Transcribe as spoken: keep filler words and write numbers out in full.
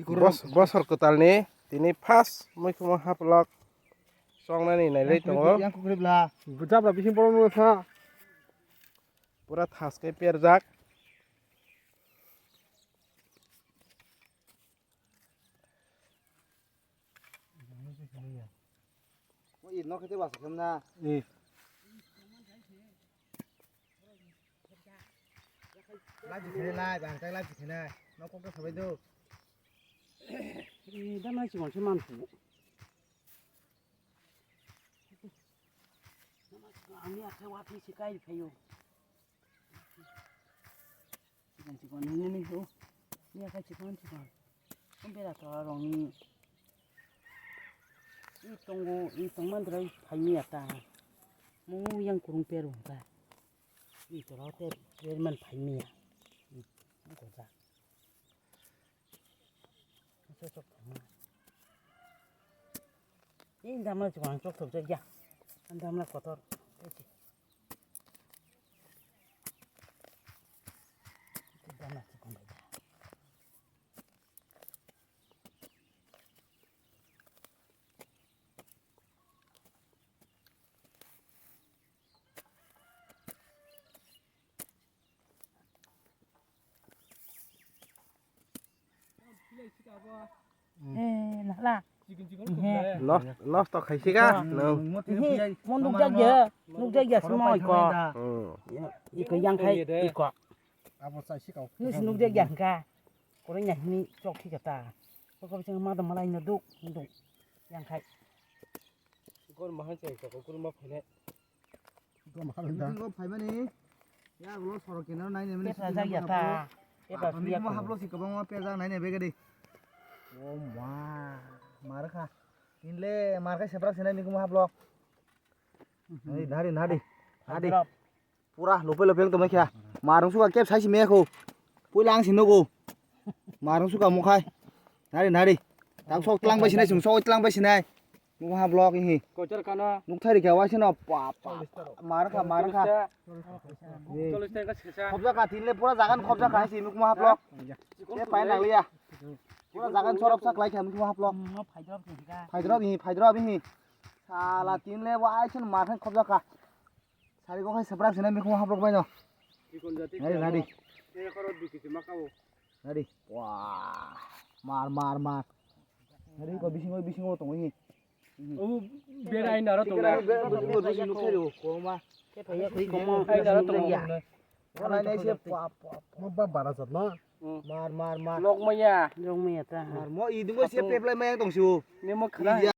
Bos-, bosor kwtalni tini first muikhumo haplok chongnani nailai tongo. Yang kukribla. Bujabra bising borok nungkha. Pura thas khe perjak. Live khene live, ang tei live khene. Nok kok sabai do. Eh, dam lai chikon se man phu. Ani akhai wa phi sikai phayo. Chikon chikon nini ni do. Ni akhai chikon chikon. Ang bera tora rong ni. I tongo, i tongman drai phaimiya ta. Mo yang kurung peru ta. I tora te perman phaimiya. I goja. Sok sok thangma. I damla chwng chok thok jak ya. Damla kotor. Damla chikon bai. Eh, nala. Lost, lost to khaisi ka? Nung. Hi, mon nukjak ya. Nukjak ya, semua iko. Hmm. Iko yang khai, iko. Abo sai si kau. Ni si nukjak ya, engka. Korang ya, ni chok khi kata. Kok kau ceng mata malai na duk, duk. Yang khai. Kor mahal ceng, kok kurma phene. Meeting o phaimani, ya, ulo sorok kinaro naina mani. Petra shooting jak ya khamu ta. Petra ah, meeting o haplo si kwbangma pejak naina bege de. O ma, mar kha. Tinle mar kha seprak sinai meeting o haplo. Nadi, nadi, nadi. Nadi. Pura lope lope wng tongmai kha. Marung suka kep sai si mekho. Puila ang si nugo. Marung suka mukhai. Nari, nari. Tang sok tlang bai sinai, sung sok tlang bai sinai. Muha block hi. Kochar kana. Nuk thari kya waisi no pa pa. Mar kha, mar kha. Cholish taka sesa. Khobja kha, tinle pura jagan khobja kha si nuk muha block. Ye pai nang liya. Pura jagan chorop sa klai kha nuk muha block. Phaidrop hi, phaidrop hi. Sala tinle waisi no mar kha khobja kha. Sari kok hai seprak sinai meeting o haplok bai no. Nadi, nadi. Nadi. Wah. Mar, mar, mar. Nadi ko bisingo, bisingo tongo hi. O berai naro tongo. Bisingo, bisingo nukhe ro, koma. Ai naro tongo. Wala nai se pa, pa, pa. Mo ba bara jat na. Mar, mar, mar. Lok maya. Lok maya ta. Mar mo idungo se peplai maya tongsi o. Nemo khana.